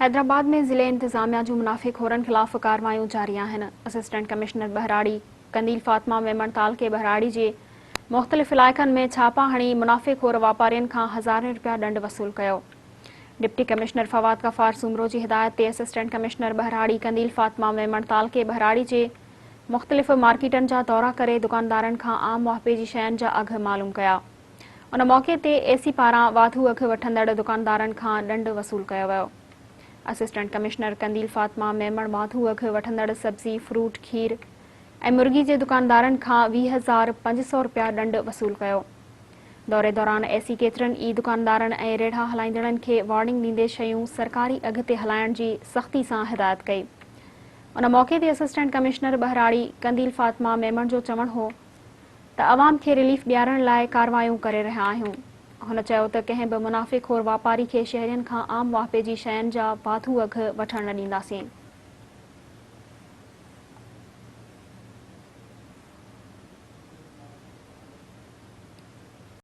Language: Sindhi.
حيدرآباد ۾ ضلعي انتظاميا جون منافعي خورن خلاف ڪارروايون جاري آهن. اسسٽنٽ ڪمشنر ٻهراڙي قنديل فاطمه ميمڻ تعلقي ٻهراڙي جي مختلف علائقن ۾ ڇاپا هڻي منافعي خور واپارين کان هزارين رپيا ڏنڊ وصول ڪيو. ڊپٽي ڪمشنر فواد غفار سومرو جي هدايت تي اسسٽنٽ ڪمشنر ٻهراڙي قنديل فاطمه ميمڻ تعلقي ٻهراڙي جي مختلف مارڪيٽن جا دورا ڪري دڪاندارن کان عام واهپي جي شين جا اگهه معلوم ڪيا. ان موقعي تي اي سي پاران واڌو اگهه وٺندڙ دڪاندارن کان ڏنڊ وصول ڪيو ويو. اسسٽنٽ ڪمشنر قنديل فاطمه ميمڻ واڌو اگهه وٺندڙ سبزي، فروٽ، کير ۽ مرغي جي دڪاندارن کان 20,500 رپيا ڏنڊ وصول ڪيو. دوري دوران اي سي ڪيترن ئي دڪاندارن ۽ ريڙها هلائيندڙن کي وارننگ ڏيندي شيون سرڪاري اگهه تي هلائڻ جي سختي سان هدايت ڪئي. ان موقعي تي اسسٽنٽ ڪمشنر ٻهراڙي قنديل فاطمه ميمڻ جو چوڻ هو ته عوام کي رليف ڏيارڻ لاء ڪارروايون ڪري رهيا آهيون. هن چيو ته ڪنهن به منافعي خور واپاري کي شهرين کان عام واهپي جي شين جا واڌو اگهه وٺڻ نه ڏينداسين.